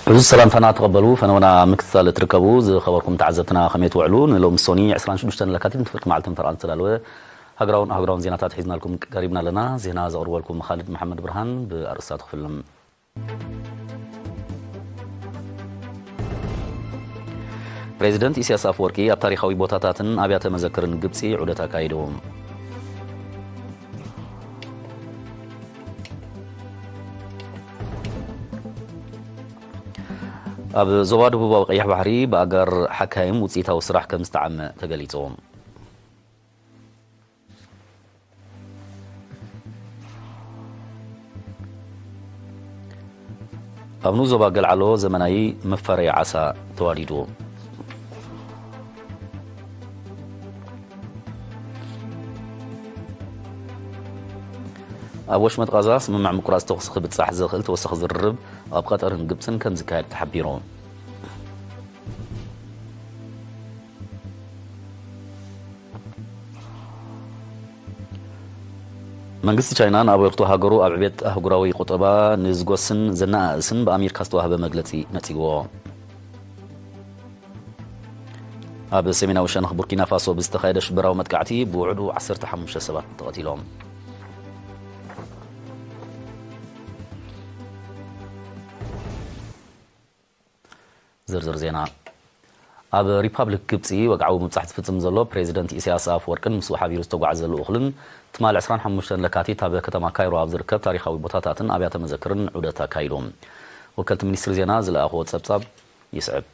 ሕዙ ሰላምታና ተቐበሉ። ፈነወና ምክትታል እትርከቡ ዝኸበርኩም ተዓዘብትና ከመይ ትውዕሉ? ንሎሚ ሶኒ ዕስራን ሽዱሽተን ለካቲት ንትፈልቂ መዓልትን ፈርቓን ዝተዳለወ ሃገራውን ኣህጉራውን ዜናታት ሒዝናልኩም ቀሪብና ኣለና። ዜና ዘቕርበልኩም ኻልድ መሓመድ ብርሃን። ብኣርእስታት ክፍልም። ፕሬዚደንት ኢሳያስ ኣፈወርቂ ኣብ ታሪኻዊ ቦታታትን ኣብያተ መዘክርን ግብጺ ዑደት ኣካይዱ። ኣብ ዞባ ደቡባዊ ቀይሕ ባሕሪ ብኣጋር ሓካይም ውፅኢታዊ ስራሕ ከም ዝተዓመ ተገሊጹ። ኣብ ንኡስ ዞባ ገልዓሎ ዘመናዊ መፋረዪ ዓሳ ተዋዲዱ። ኣብ ወሽመጥ ቃዛ ስምምዕ ምቁራጽ ተኹሲ ክብጻሕ ዘኽእል ተወሳኺ ዝርርብ ኣብ ቀጠርን ግብጽን ከም ዝካየድ ተሓቢሩ። መንግስቲ ቻይና ንኣበርክቶ ሃገሩ ኣብ ዕቤት ኣህጉራዊ ቁጠባ ንዝጎስን ዘነኣእስን ብኣሜሪካ ዝተዋህበ መግለጺ ነጺግዎ። ኣብ ሰሜናዊ ሸነኽ ቡርኪና ፋሶ ብዝተኻየደ ሽበራዊ መጥቃዕቲ ብውዕዱ ዓሰርተ ሓሙሽተ ሰባት ተቐቲሎም። ዝርዝር ዜና። ኣብ ሪፓብሊክ ግብጺ ወግዓዊ ምብጻሕ ዝፍጽም ዘሎ ፕሬዚደንት ኢሳያስ ኣፈወርቅን ምስኡ ሓቢሩ ዝተጓዓዘ ልኡኽልን ትማሊ ዕስራን ሓሙሽተን ለካቲት ኣብ ከተማ ካይሮ ኣብ ዝርከብ ታሪኻዊ ቦታታትን ኣብያተ መዘክርን ዑደት ኣካይዱ። ወከልቲ ሚኒስትሪ ዜና ዝለኣኽዎ ጸብጻብ ይስዕብ።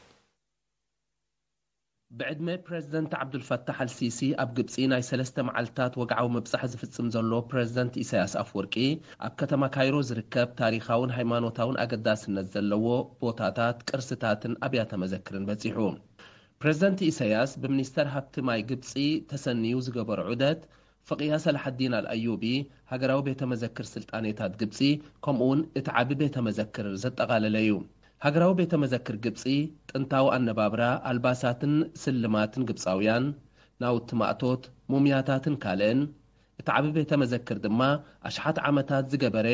ብዕድመ ፕረዚደንት ዓብዱልፈታሕ ኣልሲሲ ኣብ ግብጺ ናይ ሰለስተ መዓልታት ወግዓዊ ምብጻሕ ዝፍጽም ዘሎ ፕረዚደንት ኢሳያስ ኣፍወርቂ፣ ኣብ ከተማ ካይሮ ዝርከብ ታሪኻውን ሃይማኖታውን ኣገዳስነት ዘለዎ ቦታታት፣ ቅርስታትን ኣብያተ መዘክርን በጺሑ። ፕረዚደንት ኢሳያስ ብሚኒስተር ሃብቲ ማይ ግብጺ ተሰንዩ ዝገበሮ ዑደት፣ ፍቕያ ሰላሐዲን ኣልኣዩቢ፣ ሃገራዊ ቤተ መዘክር ስልጣኔታት ግብጺ፣ ከምኡውን እቲ ዓቢ ቤተ መዘክር ዘጠቓለለ እዩ። ሃገራዊ ቤተ መዘክር ግብጺ፣ ጥንታዊ ኣነባብራ፣ ኣልባሳትን ስልማትን ግብጻውያን፣ ናውቲ ማእቶት፣ ሙምያታትን ካልእን፣ እቲ ዓቢ ቤተ መዘክር ድማ፣ ኣሽሓት ዓመታት ዝገበረ፣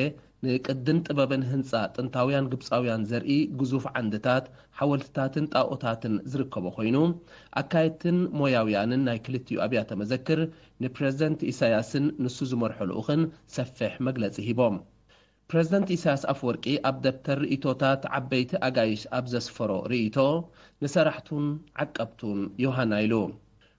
ንቅድን ጥበብን ህንጻ ጥንታውያን ግብጻውያን ዘርኢ ግዙፍ ዓንድታት፣ ሓወልትታትን ጣኦታትን ዝርከቦ ኮይኑ፣ ኣካየድትን ሞያውያንን ናይ ክልቲኡ ኣብያተ መዘክር ንፕረዚደንት ኢሳያስን ንሱ ዝመርሖ ልኡኽን ሰፊሕ መግለጺ ሂቦም። ፕረዚደንት ኢሳያስ ኣፍወርቂ ኣብ ደብተር ርእይቶታት ዓበይቲ ኣጋይሽ ኣብ ዘስፈሮ ርእይቶ፣ ንሰራሕቱን ዓቀብቱን ዮሃና ኢሉ።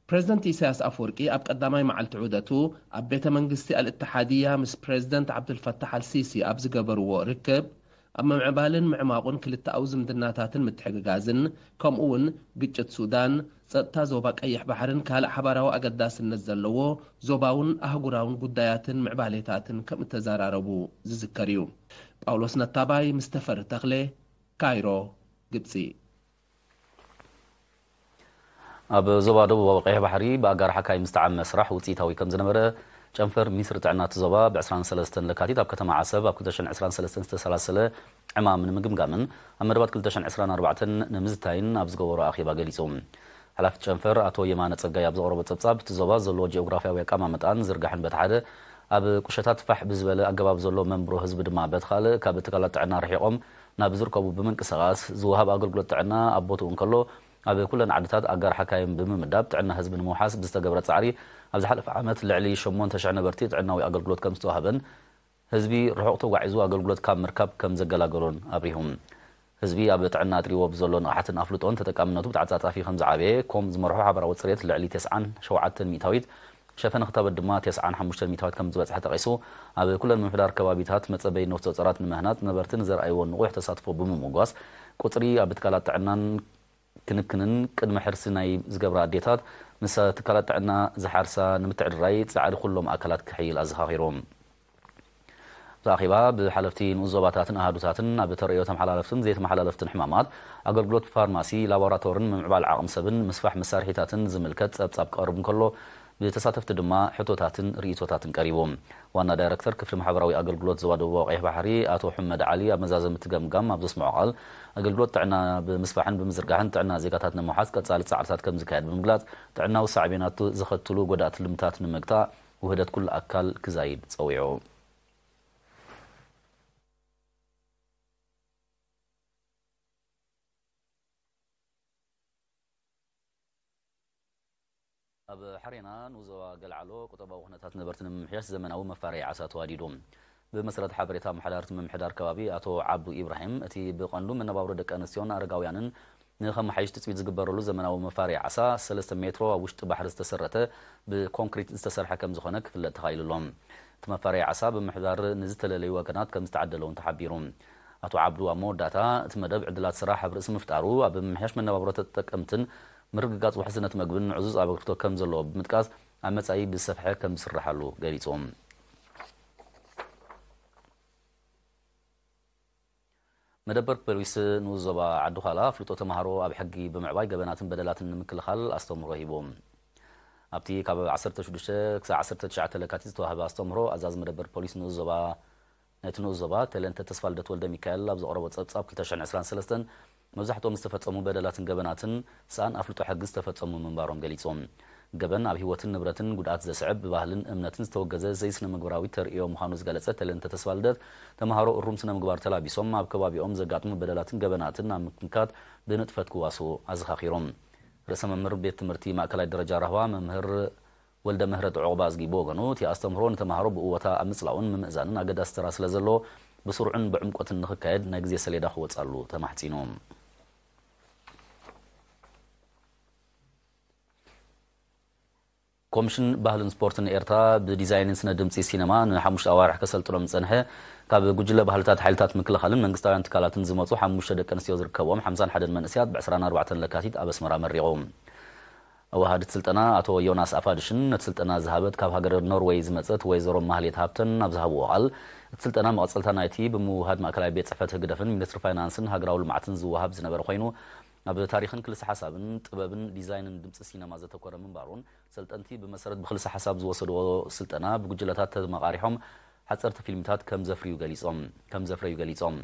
ፕረዚደንት ኢሳያስ ኣፍወርቂ ኣብ ቀዳማይ መዓልቲ ዑደቱ ኣብ ቤተ መንግስቲ ኣልእተሓድያ ምስ ፕረዚደንት ዓብዱልፈታሕ ኣልሲሲ ኣብ ዝገበርዎ ርክብ፣ ኣብ ምምዕባልን ምዕማቑን ክልተኣዊ ዝምድናታትን ምትሕግጋዝን፣ ከምኡ እውን ግጭት ሱዳን፣ ጸጥታ ዞባ ቀይሕ ባሕርን ካልእ ሓባራዊ ኣገዳስነት ዘለዎ ዞባውን ኣህጉራውን ጉዳያትን ምዕባሌታትን ከም እተዘራረቡ ዝዝከር እዩ። ጳውሎስ ነታባይ ምስ ተፈሪ ተኽለ፣ ካይሮ፣ ግብጺ። ኣብ ዞባ ደቡባዊ ቀይሕ ባሕሪ ብኣጋር ሓካይም ዝተዓመ ስራሕ ውፅኢታዊ ከም ዝነበረ ጨንፈር ሚኒስትሪ ጥዕና እቲ ዞባ ብ ዕስራን ሰለስተን ለካቲት ኣብ ከተማ ዓሰብ ኣብ ክልተ ሽሕን ዕስራን ሰለስተን ዝተሰላሰለ ዕማም ንምግምጋምን ኣብ መደባት ክልተ ሽሕን ዕስራን ኣርባዕተን ንምዝታይን ኣብ ዝገበሮ ኣኼባ ገሊጹ። ሓላፊ ጨንፈር ኣቶ የማነ ጸጋይ ኣብ ዘቕረቦ ጸብጻብ፣ እቲ ዞባ ዘለዎ ጂኦግራፍያዊ ኣቀማምጣን ዝርጋሕን በቲ ሓደ፣ ኣብ ቁሸታት ፋሕ ብዝበለ ኣገባብ ዘሎ መንብሮ ህዝቢ ድማ በቲ ካልእ፣ ካብ ትካላት ጥዕና ርሒቖም ናብ ዝርከቡ ብምንቅስቓስ፣ ዝወሃብ ኣገልግሎት ጥዕና ኣብ ቦትኡ እንከሎ፣ ኣብ ኩለን ዓድታት ኣጋር ሓካይም ብምምዳብ ጥዕና ህዝቢ ንምውሓስ ብዝተገብረ ጻዕሪ፣ ኣብ ዝሓለፈ ዓመት ልዕሊ ሸሞንተ ሽሕ ነበርቲ ጥዕናዊ ኣገልግሎት ከም ዝተዋህበን ህዝቢ ርሑቕ ተጓዒዙ ኣገልግሎት ካብ ምርካብ ከም ዘገላገሎን ኣብሪሁ። ህዝቢ ኣብ ጥዕና ኣትሪዎ ብዘሎ ንቕሓትን ኣፍልጦን ተጠቃምነቱ ብተዓጻጻፊ ከም ዝዓበየ፣ ኮም ዝመርሖ ሓባራዊ ጽሬት ልዕሊ ተስዓን ሸውዓተን ሚእታዊት፣ ሸፈነ ክታበት ድማ ተስዓን ሓሙሽተን ሚእታዊት ከም ዝበጽሐ ጠቒሱ፣ ኣብ ኩለን ምምሕዳር ከባቢታት መጸበይ ነፍሰ ጾራት ንምህናጽ ነበርቲ ንዘርኣይዎ ንቑሕ ተሳትፎ ብምምጓስ፣ ቁጽሪ ኣብ ትካላት ጥዕናን ክንክንን ቅድመ ሕርሲ ናይ ዝገብራ ኣዴታት ምስ ትካላት ጥዕና ዝሓርሳ ንምትዕርራይ ጻዕሪ ኩሎም ኣካላት ክሕይል ኣዘኻኺሩ። እቲ ኣኼባ ብሓለፍቲ ንኡስ ዞባታትን ኣሃዱታትን ኣብ ተርእዮ ተመሓላለፍትን ዘይተመሓላለፍትን ሕማማት፣ ኣገልግሎት ፋርማሲ፣ ላቦራቶርን ምምዕባል ዓቕሚ ሰብን ምስፋሕ መሳርሒታትን ዝምልከት ጸብጻብ ክቐርብ እንከሎ፣ ብተሳተፍቲ ድማ ሕቶታትን ርእይቶታትን ቀሪቡ። ዋና ዳይረክተር ክፍሊ ማሕበራዊ ኣገልግሎት ዞባ ደቡባዊ ቀይሕ ባሕሪ ኣቶ ሑመድ ዓሊ ኣብ መዛዘሚ እቲ ገምጋም ኣብ ዘስምዖ ቃል፣ ኣገልግሎት ጥዕና ብምስፋሕን ብምዝርጋሕን ጥዕና ዜጋታት ንምውሓስ ቀጻሊ ጻዕርታት ከም ዝካየድ ብምግላጽ፣ ጥዕናዊ ሳዕቤናቱ ዘኸትሉ ጎዳእቲ ልምታት ንምግታእ ውህደት ኩሉ ኣካል ክዛይድ ጸዊዑ። ኣብ ሓሬና ንዞባ ገልዓሎ ቁጠባዊ ኩነታት ነበርቲ ንምምሕያሽ ዘመናዊ መፋረዪ ዓሳ ተዋዲዱ። ብመሰረት ሓበሬታ ኣመሓዳርቲ ምምሕዳር ከባቢ ኣቶ ዓብዱ ኢብራሂም፣ እቲ ብቐንዱ መነባብሮ ደቂ ኣንስትዮን ኣረጋውያንን ንኸመሓይሽ ትጽቢት ዝግበረሉ ዘመናዊ መፋረዪ ዓሳ ሰለስተ ሜትሮ ኣብ ውሽጢ ባሕሪ ዝተሰረተ ብኮንክሪት ዝተሰርሐ ከም ዝኾነ ክፍለጥ ተኻኢሉ ኣሎ። እቲ መፋረዪ ዓሳ ብምሕዳር ንዝተለለዩ ወገናት ከም ዝተዓደለ እውን ተሓቢሩ። ኣቶ ዓብዱ ኣብ መወዳእታ፣ እቲ መደብ ዕድላት ስራሕ ኣብ ርእሲ ምፍጣሩ ኣብ ምምሕያሽ መነባብሮ ተጠቀምትን ምርግጋጽ ውሕስነት መግብን ዕዙዝ ኣበርክቶ ከም ዘለዎ ብምጥቃስ፣ ኣብ መጻኢ ብዝሰፍሐ ከም ዝስርሓሉ ገሊጹ። መደበር ፖሊስ ንኡስ ዞባ ዓዲ ዃላ ኣፍልጦ ተምሃሮ ኣብ ሕጊ ብምዕባይ ገበናትን በደላትን ንምክልኻል ኣስተምህሮ ሂቡ። ኣብቲ ካብ ዓሰርተ ሽዱሽተ ክሳብ ዓሰርተ ትሽዓተ ለካቲት ዝተዋህበ ኣስተምህሮ ኣዛዚ መደበር ፖሊስ ንኡስ ዞባ ናይቲ ንኡስ ዞባ ተለንተ ተስፋልደት ወልደ ሚካኤል ኣብ ዘቕረቦ ጸብጻብ ክልተ ሽሕን ዕስራን ሰለስተን መብዛሕትኦም ዝተፈጸሙ በደላትን ገበናትን ሰኣን ኣፍልጦ ሕጊ ዝተፈጸሙ ምንባሮም ገሊጹ። ገበን ኣብ ህይወትን ንብረትን ጉድኣት ዘስዕብ፣ ብባህልን እምነትን ዝተወገዘ ዘይስነ ምግባራዊ ተርእዮ ምዃኑ ዝገለጸ ተለንተ ተስፋልደት፣ ተምሃሮ እሩም ስነ ምግባር ተላቢሶም ኣብ ከባቢኦም ዘጋጥሙ በደላትን ገበናትን ኣብ ምክንካት ብንጥፈት ክዋስኡ ኣዘኻኺሮም። ርእሰ መምህር ቤት ትምህርቲ ማእከላይ ደረጃ ራህዋ መምህር ወልደ ምህረት ዑቕባዝጊ ብወገኑ፣ እቲ ኣስተምህሮ ንተምሃሮ ብእወታ ኣብ ምጽላውን ምምእዛንን ኣገዳሲ ተራ ስለ ዘለዎ፣ ብስሩዕን ብዕምቆትን ንኽካየድ ናይ ግዜ ሰሌዳ ክወጻሉ ተማሕጺኑ። ኮሚሽን ባህልን ስፖርትን ኤርትራ ብዲዛይንን ስነ ድምጺ ሲነማ ንሓሙሽተ ኣዋርሕ ከሰልጥኖም ዝጸንሐ፣ ካብ ጉጅለ ባህልታት ሓይልታት ምክልኻልን መንግስታውያን ትካላትን ዝመጹ ሓሙሽተ ደቂ ኣንስትዮ ዝርከብዎም ሓምሳን ሓደን መንእሰያት ብዕስራን ኣርባዕተን ለካቲት ኣብ ኣስመራ መሪቑ። ኣወሃዲት ስልጠና ኣቶ ዮናስ ኣፋድሽን ነቲ ስልጠና ዝሃበት ካብ ሃገረ ኖርወይ ዝመጸት ወይዘሮ ማህሌት ሃብተን ኣብ ዝሃብዎ ቃል፣ እቲ ስልጠና መቐጸልታ ናይቲ ብምውሃድ ማእከላይ ቤት ጽሕፈት ህግደፍን ሚኒስትሪ ፋይናንስን ሃገራዊ ልምዓትን ዝወሃብ ዝነበረ ኮይኑ፣ ኣብ ታሪኽን ክልሰ ሓሳብን ጥበብን ዲዛይንን ድምጺ ሲነማ ዘተኮረ ምንባሩን፣ ሰልጠንቲ ብመሰረት ብክልሰ ሓሳብ ዝወሰድዎ ስልጠና ብጉጅለታት ተመቓሪሖም ሓጸርቲ ፊልምታት ከም ዘፍርዩ ገሊጾም ከም ዘፍረዩ ገሊጾም።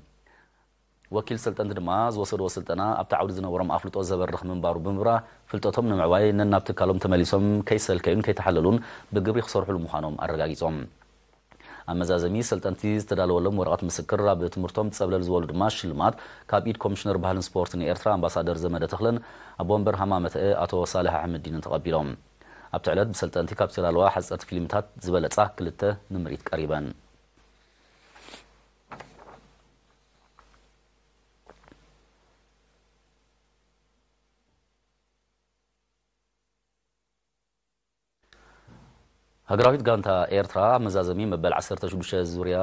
ወኪል ሰልጠንቲ ድማ ዝወሰድዎ ስልጠና ኣብቲ ዓውዲ ዝነበሮም ኣፍልጦ ዘበርኽ ምንባሩ ብምብራህ፣ ፍልጠቶም ንምዕባይ ነናብ ትካሎም ተመሊሶም ከይሰልከዩን ከይተሓለሉን ብግብሪ ክሰርሑሉ ምዃኖም ኣረጋጊጾም። ኣብ መዛዘሚ ሰልጠንቲ ዝተዳለወሎም ወረቐት ምስክር፣ ኣብ ትምህርቶም ጸብለል ዝበሉ ድማ ሽልማት ካብ ኢድ ኮሚሽነር ባህልን ስፖርትን ኤርትራ ኣምባሳደር ዘመደ ተኽለን ኣቦ ወንበር ሃማመተአ ኣቶ ሳልሕ ኣሕመዲንን ተቐቢሎም። ኣብቲ ዕለት ብሰልጠንቲ ካብ ዝተዳለዋ ሓጸርቲ ፊልምታት ዝበለጻ ክልተ ንምርኢት ቀሪበን። ሃገራዊት ጋንታ ኤርትራ ኣብ መዛዘሚ መበል ዓሰርተ ሽዱሽተ ዙርያ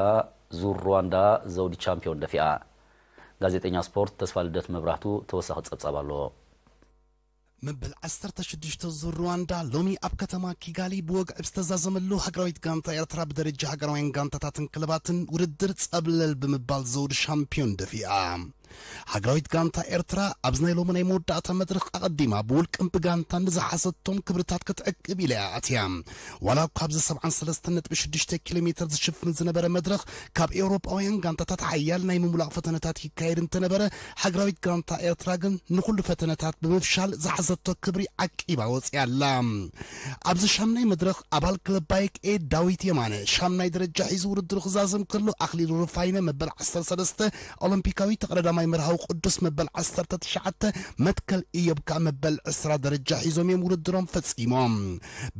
ዙር ሩዋንዳ ዘውዲ ቻምፒዮን ደፊኣ። ጋዜጠኛ ስፖርት ተስፋ ልደት መብራህቱ ተወሳኺ ጸብጻብ ኣለዎ። መበል ዓሰርተ ሽዱሽተ ዙር ሩዋንዳ ሎሚ ኣብ ከተማ ኪጋሊ ብወግዒ ዝተዛዘመሉ፣ ሃገራዊት ጋንታ ኤርትራ ብደረጃ ሃገራውያን ጋንታታትን ክለባትን ውድድር ጸብለል ብምባል ዘውዲ ሻምፒዮን ደፊኣ። ሃገራዊት ጋንታ ኤርትራ ኣብዚ ናይ ሎሚ ናይ መወዳእታ መድረኽ ኣቐዲማ ብውልቅን ብጋንታን ንዝሓዘቶም ክብርታት ክትዕቅብ ኢላ እያ ኣትያ። ዋላ እኳ ኣብዚ ሰብዓን ሰለስተን ነጥቢ ሽዱሽተ ኪሎ ሜትር ዝሽፍን ዝነበረ መድረኽ ካብ ኤውሮጳውያን ጋንታታት ሓያል ናይ ምምላቕ ፈተነታት ይካየድ እንተነበረ፣ ሃገራዊት ጋንታ ኤርትራ ግን ንኹሉ ፈተነታት ብምፍሻል ዝሓዘቶ ክብሪ ዓቂባ ወፂኣ ኣላ። ኣብዚ ሻምናይ መድረኽ ኣባል ክለብ ባይክ ኤ ዳዊት የማነ ሻምናይ ደረጃ ሒዙ ውድድሩ ክዛዘም ከሎ፣ ኣኽሊሉ ሩፋይነ መበል ዓሰርተ ሰለስተ፣ ኦሎምፒካዊ ተቐዳዳማይ መርሃዊ ቅዱስ መበል ዓሰርተ ትሽዓተ፣ መትከል ኢዮብ ከኣ መበል ዕስራ ደረጃ ሒዞም እዮም ውድድሮም ፈጺሞም።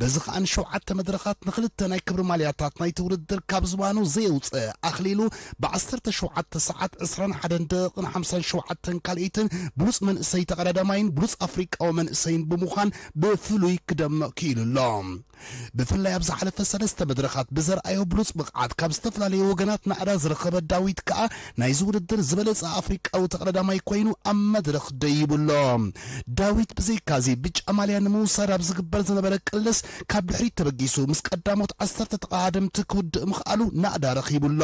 በዚ ከኣ ንሸውዓተ መድረኻት ንኽልተ ናይ ክብሪ ማልያታት ናይቲ ውድድር ካብ ዝባኑ ዘየውፅእ ኣኽሊሉ፣ ብ ዓሰርተ ሸውዓተ ሰዓት ዕስራን ሓደን ደቂቕን ሓምሳን ሸውዓተን ካልኢትን ብሉጽ መንእሰይ ተቐዳዳማይን ብሉጽ ኣፍሪቃዊ መንእሰይን ብምዃን ብፍሉይ ክደምቕ ክኢሉ ኣሎ። ብፍላይ ኣብ ዝሓለፈ ሰለስተ መድረኻት ብዘርኣዮ ብሉጽ ብቕዓት ካብ ዝተፈላለዩ ወገናት ናእዳ ዝረኸበ ዳዊት ከኣ ናይዚ ውድድር ዝበለጸ ኣፍሪቃዊ ተቐዳዳማይ ኮይኑ ኣብ መድረኽ ደይቡ ኣሎ። ዳዊት ብዘይካዚ ብጫ ማልያ ንምውሳድ ኣብ ዝግበር ዝነበረ ቅልስ ካብ ድሕሪት ተበጊሱ ምስ ቀዳሞት ዓሰርተ ተቐዳደምቲ ክውድእ ምኽኣሉ ናእዳ ረኺቡ ኣሎ።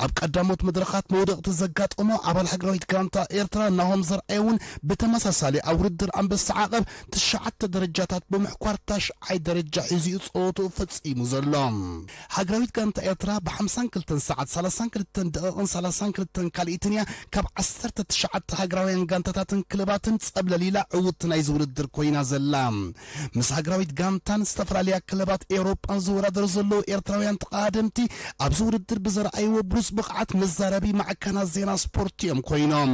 ኣብ ቀዳሞት መድረኻት መውደቕቲ ዘጋጠሞ ኣባል ሃገራዊት ጋንታ ኤርትራ ናሆም ዘርኣይ እውን ብተመሳሳሊ ኣብ ውድድር ኣንበሳ ዓቐብ ትሽዓተ ደረጃታት ብምሕኳር ታሽዓይ ደረጃ እዚኡ ጸወትኡ ፈጺሙ ዘሎ። ሃገራዊት ጋንታ ኤርትራ ብ52 ሰዓት 32 ደቂቕን 32 ካልኢትን እያ ካብ 19 ሃገራውያን ጋንታታትን ክለባትን ጸብለል ኢላ ዕውትቲ ናይዚ ውድድር ኮይና ዘላ። ምስ ሃገራዊት ጋንታን ዝተፈላለያ ክለባት ኤውሮጳን ዝወዳደሩ ዘለዉ ኤርትራውያን ተቐዳደምቲ ኣብዚ ውድድር ብዘርኣይዎ ብሉጽ ብቕዓት መዛረቢ ማዕከናት ዜና ስፖርት እዮም ኮይኖም።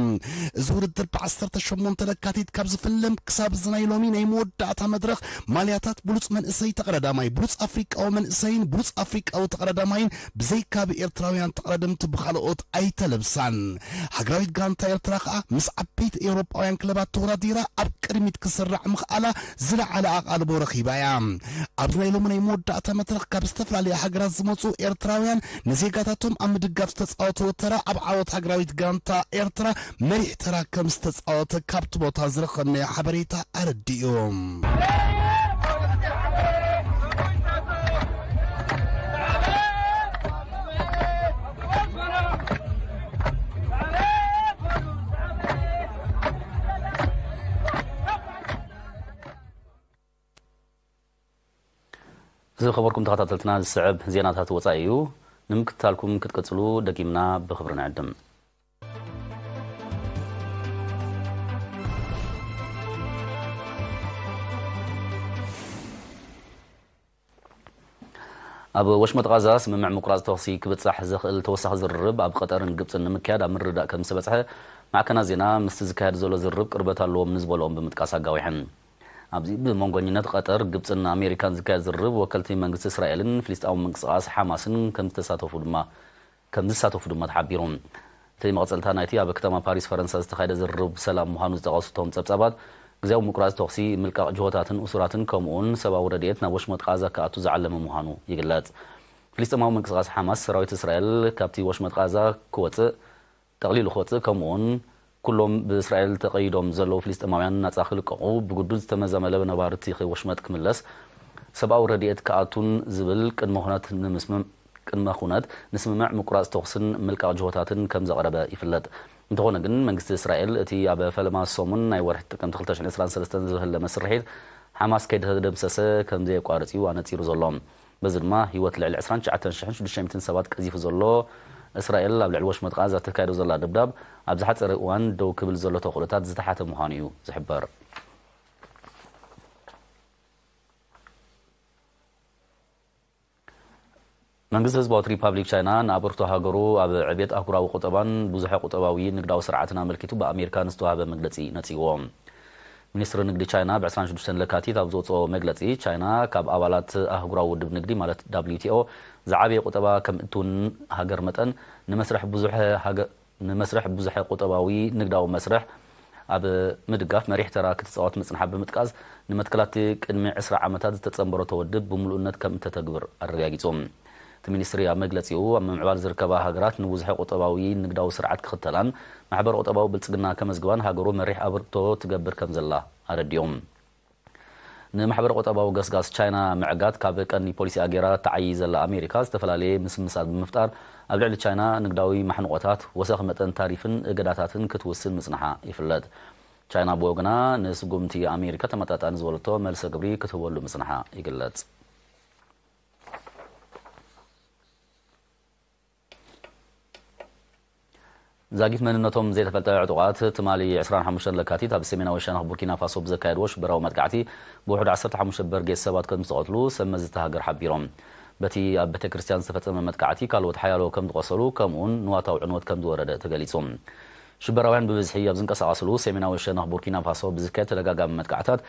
እዚ ውድድር ብ18 ለካቲት ካብ ዝፍለም ክሳብ እዚ ናይ ሎሚ ናይ መወዳእታ መድረኽ ማልያታት ብሉጽ መንእሰይ ተቐዳዳማይ፣ ብሉጽ ኣፍሪቃዊ መንእሰይን ብሉጽ ኣፍሪቃዊ ተቐዳዳማይን ብዘይካ ብኤርትራውያን ተቐዳደምቲ ብኻልኦት ኣይተለብሳን። ሃገራዊት ጋንታ ኤርትራ ከኣ ምስ ዓበይቲ ኤውሮጳውያን ክለባት ተወዳዲራ ኣብ ቅድሚት ክስራዕ ምኽኣላ ዝለዓለ ኣቓልቦ ረኺባ እያ። ኣብዚ ናይ ሎሚ ናይ መወዳእታ መድረኽ ካብ ዝተፈላለያ ሃገራት ዝመጹ ኤርትራውያን ንዜጋታቶም ኣብ ምድጋፍ ዝተጻወትዎ ተራ ኣብ ዓወት ሃገራዊት ጋንታ ኤርትራ መሪሕ ተራ ከም ዝተጻወተ ካብቲ ቦታ ዝረኸብናዮ ሓበሬታ ኣረዲኡ። ዝኸበርኩም ተኸታተልትና፣ ዝስዕብ ዜናታት ወጻኢ እዩ። ንምክትታልኩም ክትቀጽሉ ደጊምና ብኽብሪ ንዕድም። ኣብ ወሽመጥ ቃዛ ስምምዕ ምቁራጽ ተኹሲ ክብጻሕ ዘኽእል ተወሳኺ ዝርርብ ኣብ ቀጠርን ግብጽን ንምክያድ ኣብ ምርድዳእ ከም ዝተበጽሐ ማዕከናት ዜና ምስቲ ዝካየድ ዘሎ ዝርርብ ቅርበት ኣለዎም ንዝበልኦም ብምጥቃስ ኣጋዊሐን። ኣብዚ ብመንጎኝነት ቀጠር፣ ግብጽን ኣሜሪካን ዝካየድ ዝርርብ ወከልቲ መንግስቲ እስራኤልን ፍልስጤማዊ ምንቅስቓስ ሓማስን ከም ዝተሳተፉ ድማ ከም ዝሳተፉ ድማ ተሓቢሩ። እቲ መቐጸልታ ናይቲ ኣብ ከተማ ፓሪስ ፈረንሳ ዝተኻየደ ዝርርብ ሰላም ምዃኑ ዝጠቐሱ እቶም ጸብጻባት፣ ግዜያዊ ምቁራጽ ተኹሲ፣ ምልቃቕ ጅሆታትን እሱራትን ከምኡውን ሰብኣዊ ረድኤት ናብ ወሽመጥ ቃዛ ክኣቱ ዝዓለመ ምዃኑ ይግለጽ። ፍልስጤማዊ ምንቅስቓስ ሓማስ ሰራዊት እስራኤል ካብቲ ወሽመጥ ቃዛ ክወጽእ፣ ጠቕሊሉ ክወጽእ ከምኡውን ኩሎም ብእስራኤል ተቐይዶም ዘለዉ ፍልስጤማውያን ናጻ ክልቀቑ፣ ብግዱድ ዝተመዛመለ ነባሪ እቲ ወሽመጥ ክምለስ፣ ሰብኣዊ ረድኤት ክኣቱን ዝብል ቅድመ ኩነት ንምስምም ቅድመ ኩነት ንስምምዕ ምቁራጽ ተኹስን ምልቃቕ ጅሆታትን ከም ዘቕረበ ይፍለጥ። እንተኾነ ግን መንግስቲ እስራኤል እቲ ኣብ ፈለማ ሰሙን ናይ ወርሒ ጥቅምቲ ክልተ ሽሕን ዕስራን ሰለስተን ዝህለመ ስርሒት ሓማስ ከይተደምሰሰ ከም ዘየቋርጽ እዩ ኣነጺሩ ዘሎ። በዚ ድማ ህይወት ልዕሊ ዕስራን ትሽዓተ ሽሕን ሽዱሽተ ሚእትን ሰባት ቀዚፉ ዘሎ እስራኤል ኣብ ልዕሊ ወሽመጥ ቃዛ ተካይዶ ዘላ ደብዳብ ኣብ ዝሓጸረ እዋን ደው ክብል ዘሎ ተኽእሎታት ዝተሓተ ምዃኑ እዩ ዝሕበር። መንግስቲ ህዝባዊት ሪፓብሊክ ቻይና ንኣበርክቶ ሃገሩ ኣብ ዕብየት ኣህጉራዊ ቁጠባን ብዙሐ ቁጠባዊ ንግዳዊ ስርዓትን ኣመልኪቱ ብኣሜሪካ ንዝተዋህበ መግለጺ ነጺግዎ። ሚኒስትሪ ንግዲ ቻይና ብ ዕስራን ሽዱሽተን ለካቲት ኣብ ዝወጽኦ መግለጺ፣ ቻይና ካብ ኣባላት ኣህጉራዊ ውድብ ንግዲ ማለት ዳብሊው ቲ ኦ ዝዓበየ ቁጠባ ከም እትውን ሃገር መጠን፣ ንመስርሕ ብዙሐ ሃገ-፣ ንመስርሕ ብዙሐ ቁጠባዊ ንግዳዊ መስርሕ ኣብ ምድጋፍ መሪሕ ተራ ክትጻወት ምጽንሓ ብምጥቃስ፣ ንመትከላት ቅድሚ ዕስራ ዓመታት ዝተጸንበረቶ ውድብ ብምሉእነት ከም እተተግብር ኣረጋጊጹ። እቲ ሚኒስትሪ ኣብ መግለጺኡ፣ ኣብ ምምዕባል ዝርከባ ሃገራት ንብዙሐ ቁጠባዊ ንግዳዊ ስርዓት ክኽተላን ማሕበረ ቁጠባዊ ብልጽግና ከመዝግባን ሃገሩ መሪሕ ኣበርክቶ ትገብር ከም ዘላ ኣረዲኡ። ንማሕበረ ቁጠባዊ ገስጋስ ቻይና ምዕጋት ካብ ቀንዲ ፖሊሲኣ ገይራ ትዓዪ ዘላ ኣሜሪካ፣ ዝተፈላለየ ምስምሳት ብምፍጣር ኣብ ልዕሊ ቻይና ንግዳዊ ማሕንቖታት፣ ወሰኽ መጠን ታሪፍን እገዳታትን ክትውስን ምጽንሓ ይፍለጥ። ቻይና ብወገና ንስጉምቲ ኣሜሪካ ተመጣጣኒ ዝበለቶ መልሰ ግብሪ ክትህበሉ ምጽንሓ ይግለጽ። ዛጊት መንነቶም ዘይተፈልጠ ዕጡቓት ትማሊ ዕስራን ሓሙሽተን ለካቲት ኣብ ሰሜናዊ ሸነኽ ቡርኪና ፋሶ ብዘካየድዎ ሽበራዊ መጥቃዕቲ ብውሑድ ዓሰርተ ሓሙሽተ በርጌስ ሰባት ከም ዝተቐትሉ ሰብ መዚ እታ ሃገር ሓቢሮም። በቲ ኣብ ቤተ ክርስቲያን ዝተፈጸመ መጥቃዕቲ ካልኦት ሓያሎ ከም ዝቖሰሉ ከምኡውን ንዋታዊ ዕንወት ከም ዝወረደ ተገሊጹ። ሽበራውያን ብብዝሒ ኣብ ዝንቀሳቐስሉ ሰሜናዊ ሸነኽ ቡርኪና ፋሶ ብዝካየድ ተደጋጋሚ መጥቃዕታት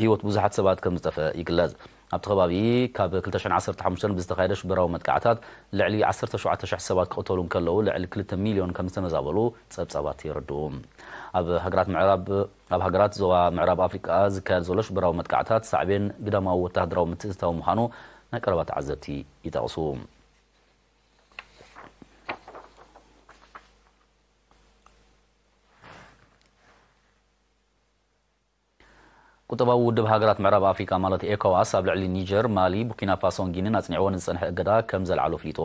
ህይወት ብዙሓት ሰባት ከም ዝጠፍአ ይግለጽ። ኣብቲ ከባቢ ካብ ክልተ ሽሕን ዓሰርተ ሓሙሽተን ብዝተኻየደ ሽበራዊ መጥቃዕታት ልዕሊ ዓሰርተ ሸውዓተ ሽሕ ሰባት ክቕተሉ እንከለዉ፣ ልዕሊ ክልተ ሚልዮን ከም ዝተመዛበሉ ጸብጻባት የረድኡ። ኣብ ሃገራት ምዕራብ፣ ኣብ ሃገራት ዞባ ምዕራብ ኣፍሪቃ ዝካየድ ዘሎ ሽበራዊ መጥቃዕታት ሳዕቤን ግዳማዊ ወተሃደራዊ ምትእትታው ምዃኑ ናይ ቀረባ ተዓዘብቲ ይጠቕሱ። ቁጠባዊ ውድብ ሃገራት ምዕራብ ኣፍሪቃ ማለት ኤኮዋስ ኣብ ልዕሊ ኒጀር፣ ማሊ፣ ቡርኪና ፋሶን ጊኒን ኣጽኒዕዎ ንዝጸንሐ እገዳ ከም ዘልዓሎ ኣፍሊጡ።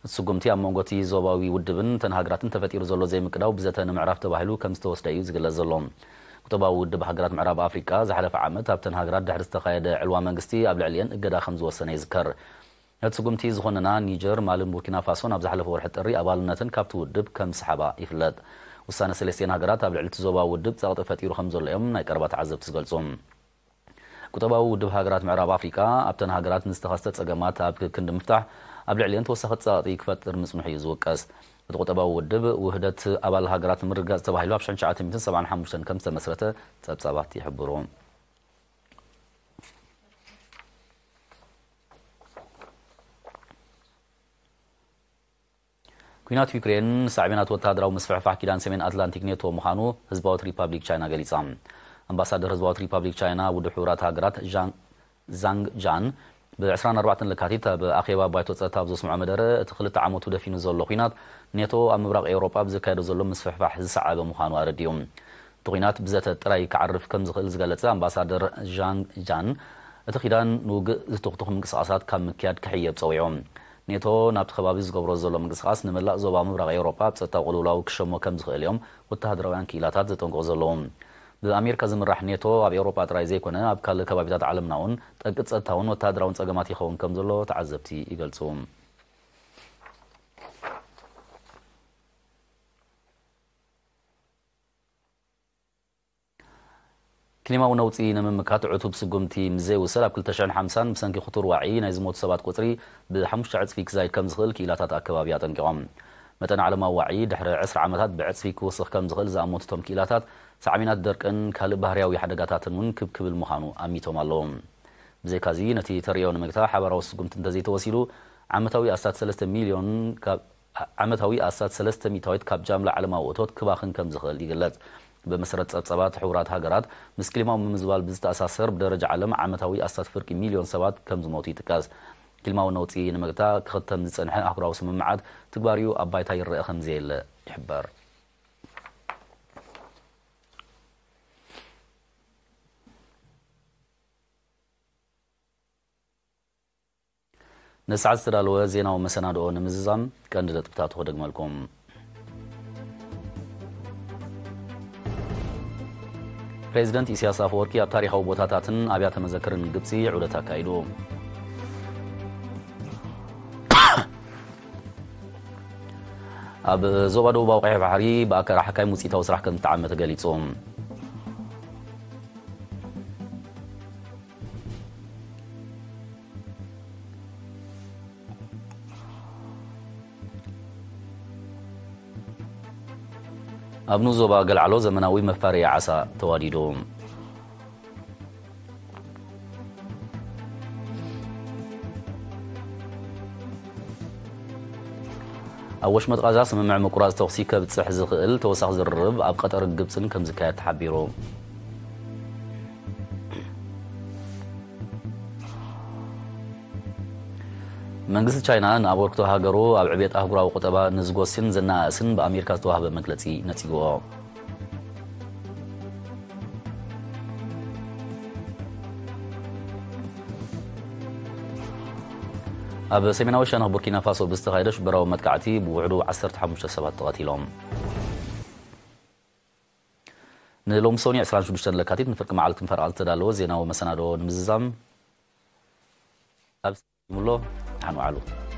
እቲ ስጉምቲ ኣብ መንጎ እቲ ዞባዊ ውድብን እተን ሃገራትን ተፈጢሩ ዘሎ ዘይምቅዳው ብዘተ ንምዕራፍ ተባሂሉ ከም ዝተወስደ እዩ ዝግለጽ ዘሎ። ቁጠባዊ ውድብ ሃገራት ምዕራብ ኣፍሪቃ ዝሓለፈ ዓመት ኣብተን ሃገራት ድሕሪ ዝተኻየደ ዕልዋ መንግስቲ ኣብ ልዕሊኤን እገዳ ከም ዝወሰነ ይዝከር። ነቲ ስጉምቲ ዝኾነና ኒጀር፣ ማልን ቡርኪና ፋሶን ኣብ ዝሓለፈ ወርሒ ጥሪ ኣባልነተን ካብቲ ውድብ ከም ዝሰሓባ ይፍለጥ። ውሳነ ሰለስቲኤን ሃገራት ኣብ ልዕሊ እቲ ዞባዊ ውድብ ጸቕጢ ፈጢሩ ከም ዘሎ እዮም ናይ ቀረባ ተዓዘብቲ ዝገልጹ። ቁጠባዊ ውድብ ሃገራት ምዕራብ ኣፍሪቃ ኣብተን ሃገራት ንዝተኸስተ ጸገማት ኣብ ክንዲ ምፍታሕ ኣብ ልዕሊኤን ተወሳኺ ጸቕጢ ክፈጥር ምጽንሑ እዩ ዝውቀስ። እቲ ቁጠባዊ ውድብ ውህደት ኣባል ሃገራት ንምርግጋጽ ተባሂሉ ኣብ ሸሕን ትሽዓተ ሚእትን ሰብዓን ሓሙሽተን ከም ዝተመስረተ ጸብጻባት ይሕብሩ። ኲናት ዩክሬን ሳዕቤናት ወተሃደራዊ ምስፍሕፋሕ ኪዳን ሰሜን ኣትላንቲክ ኔቶ ምዃኑ ህዝባዊት ሪፓብሊክ ቻይና ገሊጻ። ኣምባሳደር ህዝባዊት ሪፓብሊክ ቻይና ውድብ ሕቡራት ሃገራት ዛንግ ጃን ብ ዕስራን ኣርባዕተን ለካቲት ኣብ ኣኼባ ባይቶ ጸጥታ ኣብ ዘስምዖ መደረ፣ እቲ ክልተ ዓመቱ ደፊኑ ዘሎ ኲናት ኔቶ ኣብ ምብራቕ ኤውሮጳ ብዘካየዶ ዘሎ ምስፍሕፋሕ ዝሰዓበ ምዃኑ ኣረዲኡ። እቲ ኲናት ብዘተ ጥራይ ክዓርፍ ከም ዝኽእል ዝገለጸ ኣምባሳደር ዛንግ ጃን፣ እቲ ኪዳን ንውግእ ዝትኹትኹ ምንቅስቓሳት ካብ ምክያድ ክሕየብ ጸዊዑ። ኔቶ ናብቲ ከባቢ ዝገብሮ ዘሎ ምንቅስቓስ ንመላእ ዞባ ምብራቕ ኤውሮጳ ኣብ ጸጥታዊ ቅልውላው ክሸሞ ከም ዝኽእል እዮም ወተሃደራውያን ክኢላታት ዘጠንቅቑ ዘለዉ። ብኣሜሪካ ዝምራሕ ኔቶ ኣብ ኤውሮጳ ጥራይ ዘይኮነ ኣብ ካልእ ከባቢታት ዓለምና እውን ጠንቂ ጸጥታውን ወተሃደራውን ጸገማት ይኸውን ከም ዘሎ ተዓዘብቲ ይገልጹ። ክሊማዊ ነውጺ ንምምካት ዕቱብ ስጉምቲ ምስ ዘይውሰድ ኣብ ክልተ ሽሕን ሓምሳን ብሰንኪ ክቱር ዋዒ ናይ ዝሞቱ ሰባት ቁጽሪ ብሓሙሽተ ዕጽፊ ክዛይድ ከም ዝኽእል ክኢላታት ኣከባቢ ኣጠንቂቖም። መጠን ዓለማዊ ዋዒ ድሕሪ ዕስራ ዓመታት ብዕጽፊ ክውስኽ ከም ዝኽእል ዝኣመቱ እቶም ክኢላታት፣ ሳዕቤናት ደርቅን ካልእ ባህርያዊ ሓደጋታትን እውን ክብ ክብል ምዃኑ ኣሚቶም ኣለዉ። ብዘይካዚ ነቲ ተርእዮ ንምግታእ ሓባራዊ ስጉምቲ እንተዘይተወሲዱ ዓመታዊ ኣስታት ሰለስተ ሚልዮን ካብ ዓመታዊ ኣስታት ሰለስተ ሚእታዊት ካብ ጃምላ ዓለማዊ እቶት ክባኽን ከም ዝኽእል ይግለጽ። ብመሰረት ጸብጻባት ሕቡራት ሃገራት፣ ምስ ክሊማዊ ምምዝባል ብዝተኣሳሰር ብደረጃ ዓለም ዓመታዊ ኣስታት ፍርቂ ሚልዮን ሰባት ከም ዝሞቱ ይጥቀስ። ክሊማዊ ነውጺ ንምግታእ ክኽተም ዝጸንሐ ኣህጉራዊ ስምምዓት ትግባሪኡ ኣብ ባይታ ይረአ ከም ዘየለ ይሕበር። ነዚ ሰዓት ዝተዳለወ ዜናዊ መሰናድኦ ንምዝዛም ቀንዲ ነጥብታቱ ክደግመልኩም። ፕሬዚደንት ኢሳያስ ኣፈወርቂ ኣብ ታሪኻዊ ቦታታትን ኣብያተ መዘክርን ግብጺ ዑደት ኣካይዱ። ኣብ ዞባ ደቡባዊ ቀይሕ ባሕሪ ብኣካል ሓካይም ውጽኢታዊ ስራሕ ከም ዝተዓመ ተገሊጹ። ኣብ ንኡስ ዞባ ገልዓሎ ዘመናዊ መፋረዪ ዓሳ ተዋዲዱ። ኣብ ወሽመጥ ቃዛ ስምምዕ ምቁራጽ ተኹሲ ከብጽሕ ዝኽእል ተወሳኺ ዝርርብ ኣብ ቀጠርን ግብጽን ከም ዝካየድ ተሓቢሩ። መንግስቲ ቻይና ንኣበርክቶ ሃገሩ ኣብ ዕብየት ኣህጉራዊ ቁጠባ ንዝጎስን ዘነኣእስን ብኣሜሪካ ዝተዋህበ መግለጺ ነጺግዎ። ኣብ ሰሜናዊ ሸነኽ ቡርኪና ፋሶ ብዝተኻየደ ሽበራዊ መጥቃዕቲ ብውሕዱ ዓሰርተ ሓሙሽተ ሰባት ተቐቲሎም። ንሎሚ ሰኑይ ዕስራን ሽዱሽተን ለካቲት ንፍርቂ መዓልቲ ንፈረቓ ዝተዳለወ ዜናዊ መሰናዶ ንምዝዛም ኣብ ሙሎ ሓኑ ዓሉ።